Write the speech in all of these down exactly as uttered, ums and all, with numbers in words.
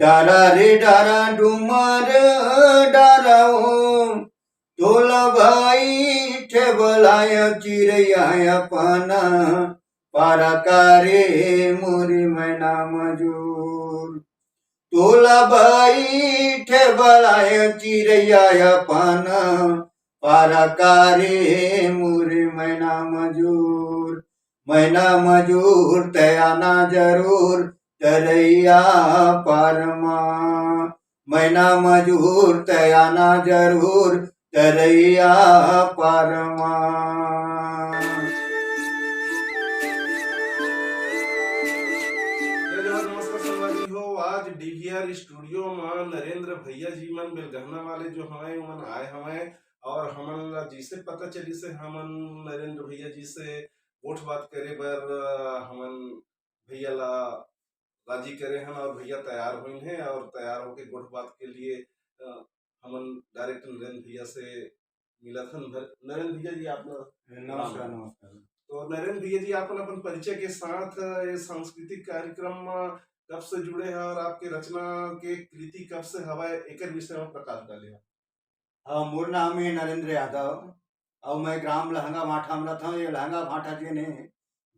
डारा रे डारा डूमर डारा ओ, तोला भाई ठेबलाय चिरैया अपन पारा का रे मोर मैना मजूर। तोला भाई ठेबलाय चिरैया अपन पारा का रे मोर मैना मजूर। मैना मजूर तैं आना जरूर तरैया पार मा। मैना मजूर तैं आना जरूर तरैया पार मा। जय जोहार, नमस्कार संगवारी हो। आज डीवीआर स्टूडियो म नरेंद्र भैया जी मन बेलगहना वाले जो हवय, ओमन आए हवय और हमन ला जैसे पता चलिस हे, हमन नरेंद्र भैया जी से गोठ बात करे बर, अ, हमन भैया ला राजी करे हन और भैया तैयार होइन हे और तैयार होके गोठ बात के लिए, अ, हमन डायरेक्ट नरेंद्र भैया से मिलत हन। नर-, नरेंद्र भैया जी, आप ला नमस्कार, राम। नमस्कार। तो नरेंद्र भैया जी, आप अपन, अपन परिचय के साथ, अ, ये सांस्कृतिक कार्यक्रम म कब से जुड़े हैं और आपके रचना के कृति कब से हवय, एकर विषय में प्रकाश डाले हैं। हाँ, मोर नाम है नरेंद्र यादव और मैं ग्राम लहंगा भाठा में रहता हूँ। ये लहंगा भाठा जेन हे,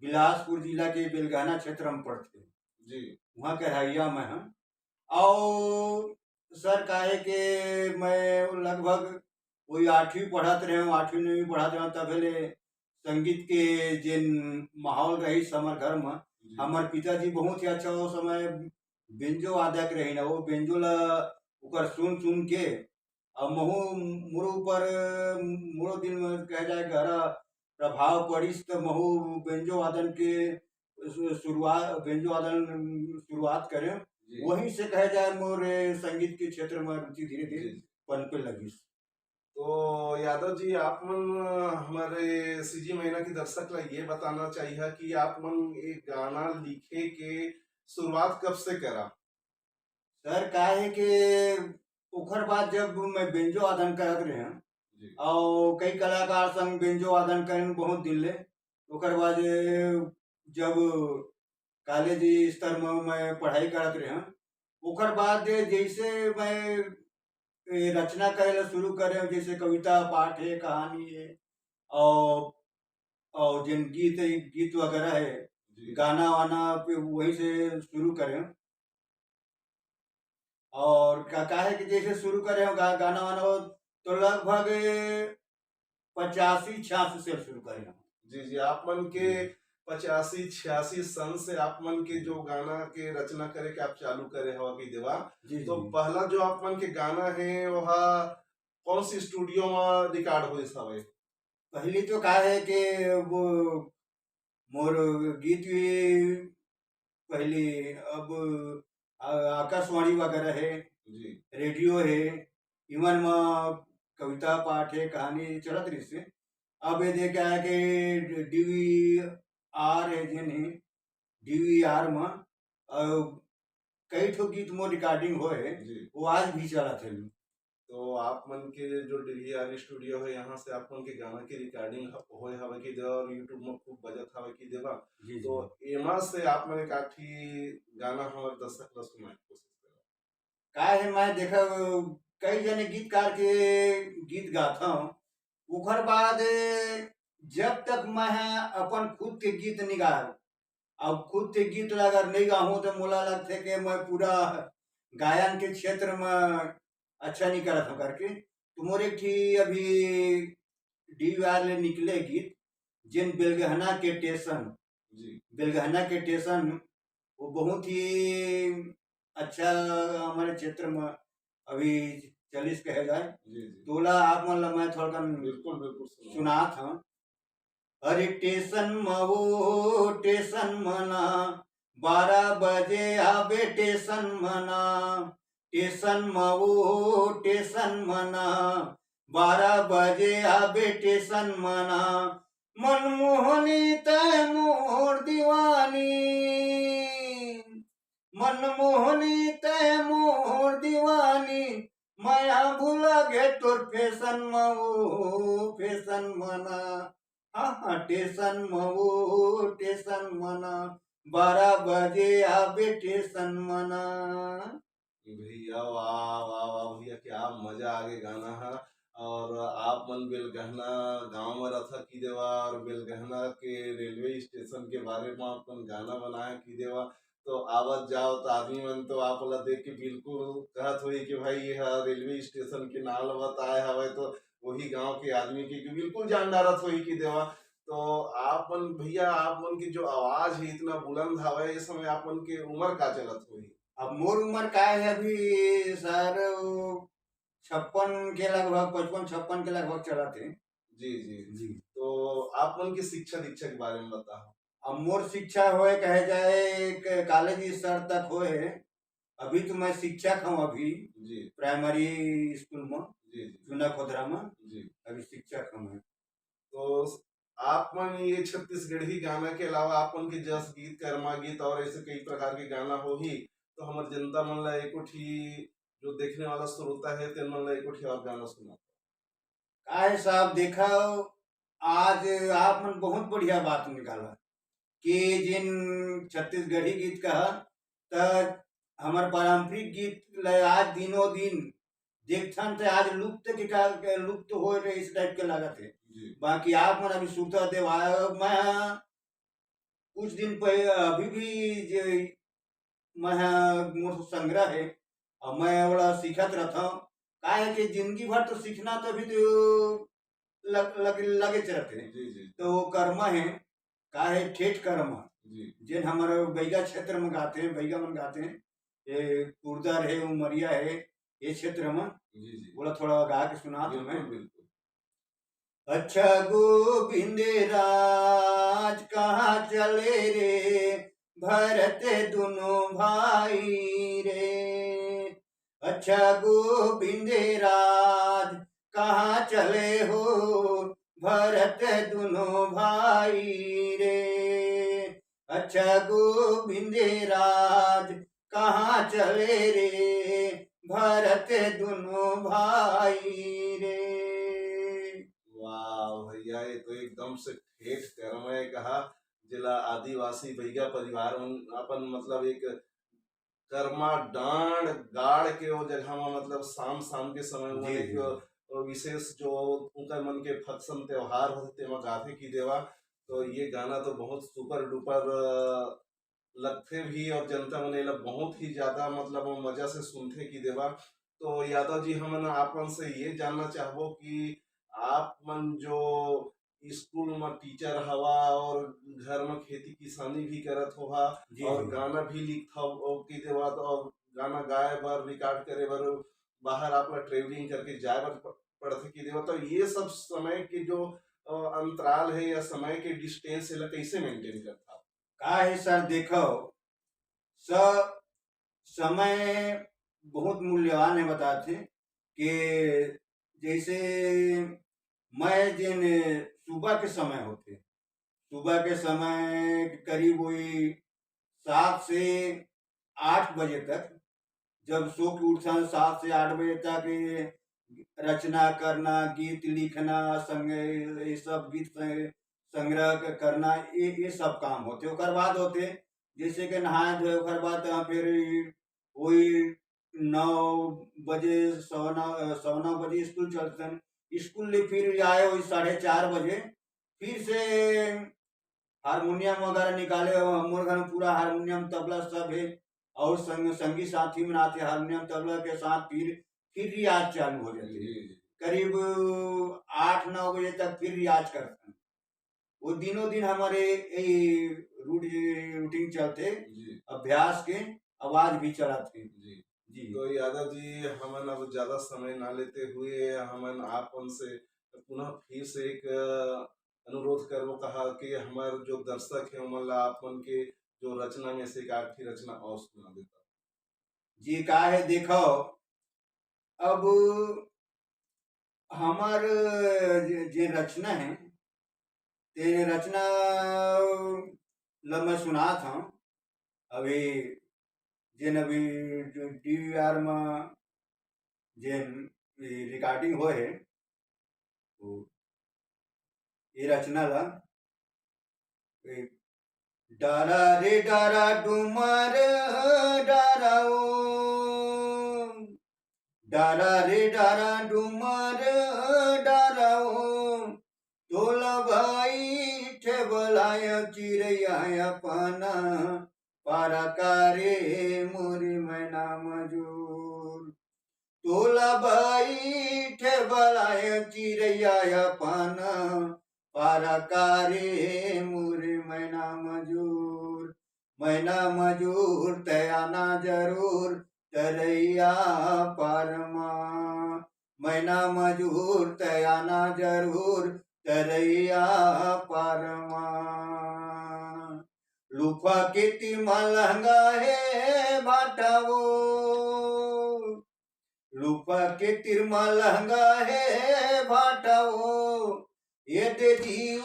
बिलासपुर जिला के बेलगहना क्षेत्र में पड़थे। जी। वहाँ के रहइया मैं हूँ। और सर, काहे के मैं लगभग वही आठवीं पढ़त रहे हूँ, आठवीं नौवीं पढ़त रहे हूँ, तभे ले संगीत के जेन माहौल रहिस हमर घर में, जी। हमर पिताजी बहुत ही अच्छा वो समय बेंजो वादक रहिन, वो बेंजो ला ओकर सुन सुन के, और महू मोर ऊपर, मोरो दिल में कहे जाए गहरा प्रभाव पड़िस, तो महू बेंजो वादन के शु-, शुरुआत, बेंजो वादन शुरुआत करें। जी। वहीं से कहे जाए मोर संगीत के क्षेत्र में रुचि धीरे धीरे जी। पनपे लगिस। तो यादव जी, आप मन हमारे सीजी मैना के दर्शक ला ये बताना चाहिए कि आप मन एक गाना लिखे के शुरुआत कब से करा? सर, का है कि ओखर बाद जब मैं बेंजो वादन करत रहें जी। और कई कलाकार संग बेंजो वादन करें बहुत दिन ले, ओकर बाद जब कॉलेज स्तर में मैं पढ़ाई करत रहें, ओकर बाद जैसे मैं, ए, रचना करे ला शुरू करे, जैसे कविता पाठ है, कहानी है, और, और जिन गीत, गीत वगैरह है, जी। गाना वाना पे वही से शुरू करें। और का, का है कि जैसे शुरू करे हो गा-, गाना वाना हो, तो लगभग पचासी छियासी से शुरू करे हो। जी, जी, आप मन के जी। पचासी छियासी सन से आप मन के जो गाना के रचना करे के आप चालू करे हवा कि देवा, जी, तो जी। पहला जो आप मन के गाना है, वह कौन सी स्टूडियो में रिकॉर्ड होइस हवे? पहली तो का है कि वो मोर गीत भी पहली अब आ-, आकाशवाणी वगैरह है, जी। रेडियो है, इमन म कविता पाठ है, कहानी चलत रहिस हे। अब ये दे क्या है कि डीवीआर है जेन है, डीवीआर म, अ, कई ठो गीत मोर रिकॉर्डिंग होए हे, जी। वो आज भी चलत हे। तो आप मन के जो डीवीआर स्टूडियो है, यहाँ से आप मन के गाना के रिकॉर्डिंग ह-, होए हवे कि देवा और YouTube में खूब बजत हवे कि देवा? जी, तो जी। एमा से आप मन एक आठी गाना हमारे दर्शक ला सुनाए के कोशिश करो। का है, मैं देखा, कई जने गीतकार के गीत गाता हूँ, ओकर बाद जब तक मैं अपन खुद के गीत नहीं गाए, अब खुद के गीत ला अगर नहीं गाहूं तो मोला लगथे कि मैं पूरा गायन के क्षेत्र में अच्छा नहीं करत हूं करके। तो मोर एक ठी अभी डीवीआर ले निकले गीत, जेन बेलगहना के टेसन, जी। बेलगहना के टेसन, वो बहुत ही अच्छा हमारे क्षेत्र में अभी चलिस कहे जाए। जी, जी। तोला आप मन ला मैं थोड़कन बिल्कुल, बिल्कुल सुनाओ। सुनात हूं। अरे टेसन म वो टेसन मना, बारह बजे आबे टेसन मना, टेसन म वो टेसन मना, बारह बजे आबे टेसन मना, मनमोहनी तय मोर दीवानी, मनमोहनी तय मोर दीवानी, माया भुला गे तोर फैशन म वो फैशन मना। हाँ, हाँ, टेसन म वो टेसन मना, बारह बजे आबे टेसन मना। भैया, वाह, वाह, वाह भैया, क्या मजा आ गे गाना हा। और आप मन बेलगहना गांव में रथा की देवा और बेलगहना के रेलवे स्टेशन के बारे में अपन गाना बनाया की देवा। तो आवत जावत आदमी मन तो आप ला देख के बिल्कुल कहत होही कि भाई, ये हा रेलवे स्टेशन के नाम ला बताए हवय, तो वही गांव के आदमी के, के बिल्कुल जान डारत होही की देवा। तो आप मन भैया, आप मन की जो आवाज है इतना बुलंद हवय, इस समय आप मन के उम्र का चलत होही? अब मोर उम्र का है अभी सर, वो छप्पन के लगभग, पचपन छप्पन के लगभग चलत हे। जी, जी। जी। तो आप मन की शिक्षा दीक्षा के बारे में बताओ। अब मोर शिक्षा होए कहे जाए एक कॉलेज स्तर तक होए हे। अभी तो मैं शिक्षक हूँ अभी जी। प्राइमरी स्कूल में, जी, जी। चूना खोदरा में जी। अभी शिक्षक हूँ मैं। तो आप मन ये छत्तीसगढ़ी गाना के अलावा आप मन के जस गीत, कर्मा गीत और ऐसे कई प्रकार के गाना होही, तो हमर जनता मन ला एको ठी जो देखने वाला श्रोता है, तेन मन ला एको ठी और गाना सुना। का है साहब, देखा, आज आप मन बहुत बढ़िया बात निकाला कि जिन छत्तीसगढ़ी गीत कहा, त हमर पारंपरिक गीत ल आज दिनों दिन देखथन, त आज लुप्त के का, के लुप्त हो रहे, इस टाइप के लागत है। जी। बाकी आप मन अभी सुरता देवाय, मैं कुछ दिन पहले, अभी भी जे मैं, मोर संग्रह है, और मैं ओला सीखत रहता हूँ। का है कि जिंदगी भर तो सीखना तो अभी तो लग, लग, लगेच रहते हैं। जी, जी। तो वो कर्मा है, का है ठेठ कर्मा। जी। जेन हमारे बैगा क्षेत्र में गाते हैं, बैगा मन गाते हैं, ये कुर्दा रहे, उमरिया है, ये क्षेत्र में। जी, जी। बोला थोड़ा गा के सुना दो बिल्कुल, मैं। बिल्कुल। अच्छा गोविंद राज कहाँ चले रे, भरत दुनो भाई रे। अच्छा गोविंद राज कहाँ चले हो, भरत दुनो भाई रे। अच्छा गोविंद राज कहाँ चले रे, भरत दुनो भाई रे। वाह भैया, ये तो एकदम से ठेठ कर्मा कहा, जेला आदिवासी बैगा परिवार मन अपन मतलब एक कर्मा डांड गाड़ के वो जगह में मतलब शाम, शाम के समय में जी, एक जी। वो विशेष जो उनका मन के फंक्शन त्योहार होथे, तेमा गाथे की देवा। तो ये गाना तो बहुत सुपर डुपर, अ, लगथे भी और जनता मन एला बहुत ही ज्यादा मतलब मजा से सुनथे की देवा। तो यादव जी, हमन आप मन से ये जानना चाहबो कि आप मन जो स्कूल में टीचर हवा और घर में खेती किसानी भी करत होहा जी, और जी। गाना भी लिखत हो की देवा, तो और गाना गाए बर, रिकॉर्ड करे बर बाहर आप ला ट्रेवलिंग करके जाए बर प-, पड़थे की देवा, तो ये सब समय के जो, अ, अंतराल है या समय के डिस्टेंस है, ला कैसे मेंटेन करत हो? का है सर, देखो, स-, समय बहुत मूल्यवान है, बताथे कि जैसे मैं जेन सुबह के समय होथे, सुबह के समय करीब वही सात से आठ बजे तक, जब सो के उठथन, सात से आठ बजे तक ये रचना करना, गीत लिखना, संग-, ये सब गीत संग-, संग्रह क-, करना, ये, ये सब काम होथे। ओकर बाद होथे, जैसे कि नहाए धोए, ओकर बाद, अ, फिर वही नौ बजे, सवा नौ, अ, सवा नौ बजे स्कूल चलथन। स्कूल ले फिर आए वही साढ़े चार बजे, फिर से हारमोनियम वगैरह निकाले। और मोर घर में पूरा हारमोनियम, तबला सब है, और संग-, संगी साथी मन आथे, हारमोनियम, तबला के साथ फिर, फिर रियाज चालू हो जाथे। जी, जी। करीब आठ नौ बजे तक फिर रियाज करथन। वो दिनों दिन हमारे यही रूट-, रूटीन चलथे, जी। अभ्यास के आवाज भी चलत हे। जी। जी। तो यादव जी, हमन अब ज्यादा समय ना लेते हुए हमन आप मन से पुनः फिर से एक, अ, अनुरोध करबो कहा कि हमर जो दर्शक हे, ओमन ला आप मन के जो रचना में से एक आध ठी रचना और सुना देता। जी, का है, देखो, अब हमर जे, जे रचना है, ते रचना ल मैं सुनात हूँ। अभी जेन अभी जो डीवीआर में जेन रिकॉर्डिंग होए है, तो ये रचना ला, ए, डारा रे डारा डुमर डारा ओ, डारा रे डारा डूमर डारा ओ, तोला भाई ठेबलाय चिरैया अपन पारा का रे मोर मैना मजूर। तोला भाई ठेबलाय चिरैया अपन पारा का रे मोर मैना मजूर। मैना मजूर तैं आना जरूर तरैया पार मा। मैना मजूर तैं आना जरूर तरैया पार मा। लुफा के तीर मा लहंगा हे भाटा ओ, लुफा के तीर मा लहंगा हे भाटा ओ, ये दे जीव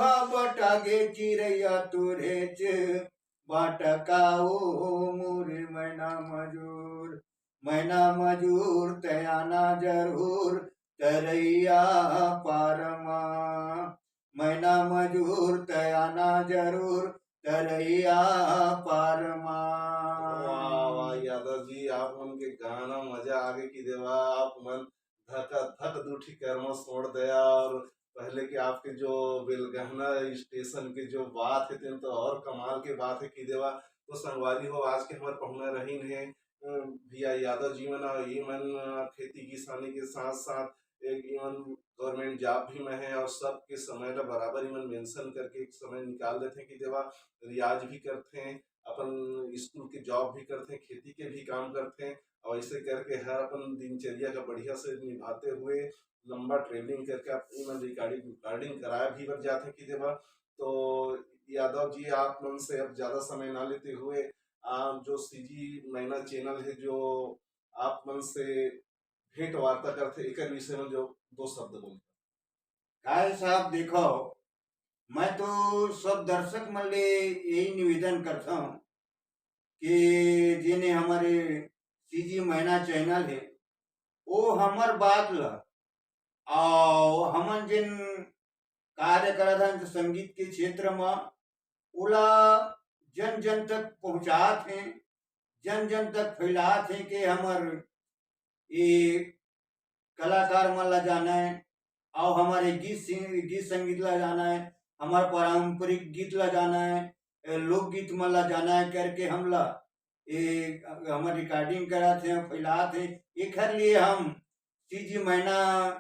हा बटा गे चिरैया तोरेच बाटा का ओ मोर मैना मजूर। मैना मजूर तैं आना जरूर तरैया पार मा। मैना मजूर तैं आना जरूर तरैया पार मा। वाह, वाह, यादव जी, आप मन के गाना मजा आगे कि देवा। आप मन धका धक दू ठी करमस छोड़ दया और पहले के आपके जो बेलगहना स्टेशन के जो बात हे, तेन तो और कमाल के बात हे कि देवा। तो संगवारी हो, आज के हमर पहुना रहीन हे, अ, भैया यादव जी मन, और ये मन, अ, खेती किसानी के साथ साथ एक इमन गवर्नमेंट जॉब भी में हे और सबके समय ला बराबर इमन मेंशन करके एक समय निकाल देथे कि देवा, रियाज भी करथे, अपन स्कूल के जॉब भी करथे, खेती के भी काम करथे और ऐसे करके हर अपन दिनचर्या का बढ़िया से निभाते हुए लंबा ट्रेवलिंग करके आप इमन रिकॉर्डिंग, रिकॉर्डिंग कराए भी बर जाथे कि देवा। तो यादव जी, आप मन से अब ज्यादा समय ना लेते हुए, आप जो सीजी मैना चैनल हे, जो आप मन से भेंट वार्ता करथे, एकर विषय में जो दो शब्द बोल। काहे साहब, देखो, मैं तो सब दर्शक मन ले यही निवेदन करता हूँ कि जेने हमारे सीजी मैना चैनल हे, वो हमर बात ला, और हमन जिन कार्य करत हन संगीत के क्षेत्र म, ओला जन जन तक पहुँचात हे, जन जन तक फैलात हे कि हमर ये कलाकार मन ला जाना है, और हमारे गीत सिंग-, गीत संगीत ला जाना है, हमारे पारंपरिक गीत ला जाना है, ए, लोकगीत मन ला जाना है करके हमला ये हमर रिकॉर्डिंग करात हे, फैलात हे। एखर लिए हम सीजी मैना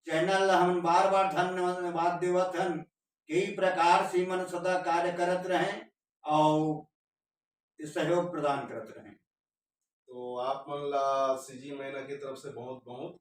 चैनल ला हमन बार-बार धन्यवाद देवत हन। कई प्रकार से मन सदा कार्य करत रहें और सहयोग प्रदान करत रहें। तो आप मन ला सीजी मैना की तरफ से बहुत बहुत